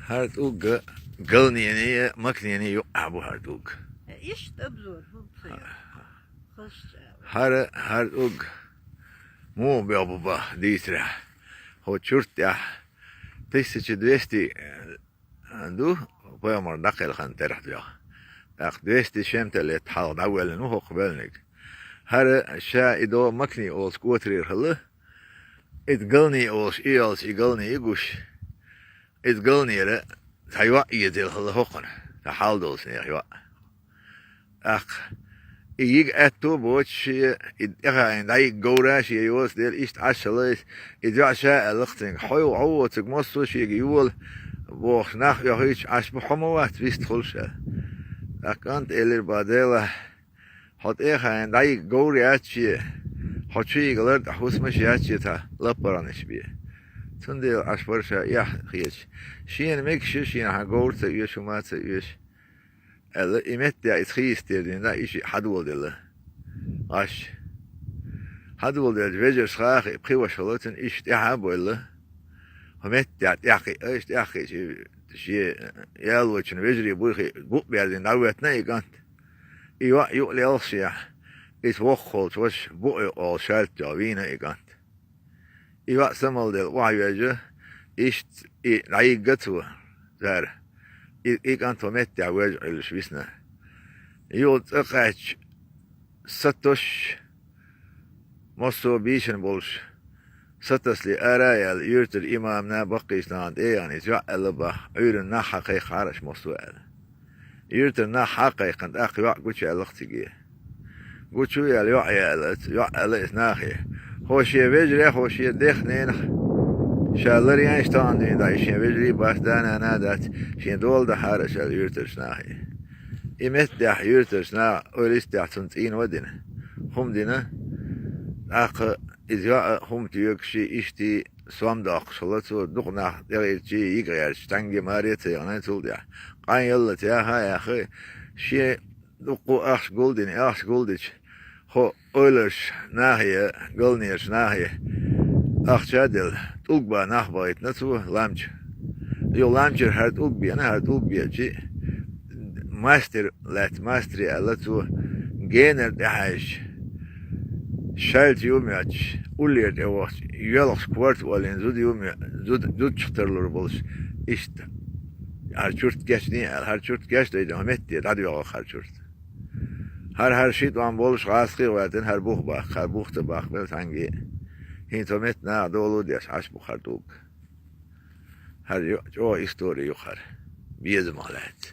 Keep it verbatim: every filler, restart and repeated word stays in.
ХӀара тӀулг Галнений, Макнений юкъахь бу хӀара тӀулг. Иштта обзор бу ца йо. ХӀара, хӀара тӀулг муха бегӀ бу баха дийцарехь. ХӀо чурт тӀехь тысяча двести ду, пайхамар дӀакхелхина терахь доьгӀу. ТӀаккха двести чем-то лет хьалха дӀавоьллина ву хӀокху боьлниг. ХӀара ша и до Макни олуш кӀотарера хилла, иза Гални олуш и йолчу и Гални и гуш. Иза Галнера цхьа йоӀ езийла хилла хӀокхунна, цхьа хьал долчу нехан йоӀ. ТӀаккха и йига аьтто а боцуш шен, и тӀехаийна дӀайига говра шен йоцу дела, иштта Ӏаш хилла иза. Иза йоӀа ша аьлла-кх цуьнга: «Хьо, хьо воцург массо а шега йола», бохуш, нах оьхуьйтуш Ӏаш бу, хьо ма вац вист хуьлуш аьлла. ТӀаккха кӀанта элира: «Ба, Делахь, хьо тӀехаийна дӀайига говр яц шен, хьо чу йига лар тӀехь хӀусамаш яц шен цхьа лаппаргӀанаш бен. Цундела Ӏаш бара ша эхь хеташ. Шена мегаш ю, шена хьан говр ца оьшу, хӀума ца оьшу», аьлла, и меттехь иза хийцадийр дина, и шиъ хьадоладелла. ГӀаш. Хьадоладелча, вежарша хаа хиъна, пхи ваша хилла цуьнан, иштта тӀаьхьа а бевлла. ХӀокху меттехь тӀаьхьакхиъна, иштта тӀаьхьакхиъча, шен ялочун вежарий буй хиъна, гуп а баьрзина дӀавоьттина и кӀант. И йоӀ юкъа лелхашехь, иза воккхахволчу вашас буъ юкъа волу шаьлта чохь вийна и кӀант. И йоӀ самалделла охьавоьжна, иштта и дӀайигна цо, цара. И, и кӀант хӀокху меттехь вежа Ӏуьллуш висна. Юха цӀа кхаьчча, сатосуш, массо а бийшина болуш, сатасале ара а яьлла, юьртара имамна, баккхийчу нахана тӀе а яхна, иза йоӀ аьлла боху: «Ӏуьйранна нах схьакхайкхахьара аша массо а», аьлла. Юьртара нах схьа а кхайкхина, тӀаккха йоӀ гучуяьлла-кх цига. Гучу а яьлла, йоӀ яьлла, йоӀ аьлла иза нахе: «ХӀо шен вежарий, хӀо шен дех-ненах ша ларъеш тахана дуьйна дӀа, и шен вежарий бац, да-нана дац, шен дола дахьара аша», аьлла юьртарчу нахе. И меттехь юьртарчу наха ойла йистехь цунна цӀийна а дина, хӀума дина. ТӀаккха иза йоӀ а хӀума тоьгуш, иштта сом доккхуш хилла цо, дукха нах тӀегӀиртича, йига гӀерташ, цхьаьнгге маре а ца яхна цул тӀаьхьа. Къан яллалц яха а яьхна, шен дуккха а ахча гулдина, ахча гулдича, хӀо ойларш нахе, галнераш нахе ахча а делла, тӀулг бан нах бахийтина цо лам чу. Юха лам чуьра хӀара тӀулг беана, хӀара тӀулг беача, мастер лаьцна, мастере аьлла цо, генара тӀехьаьжча, шаьлта ю моьттуш, уллера тӀе вахча, йоьлхуш корта олийна зуда ю моьттуш, зуда, зудчух тарлур болуш, иштта. ХӀара чурт кечдина аьлла, хӀара чурт кечдойдина, хӀокху метте дӀадоьгӀна хӀара чурт. ХӀара, хӀара ши тӀом болуш гӀазкхий а гӀоьртина, хӀара бух баккха, хӀара бух ца баккха белла цхьаьнгге а. ХӀинца хӀокху метта наха дола а деш, Ӏаш бу хӀара тӀулг. ХӀара ю-, чӀогӀа истори ю хӀара, безамах лаьцна.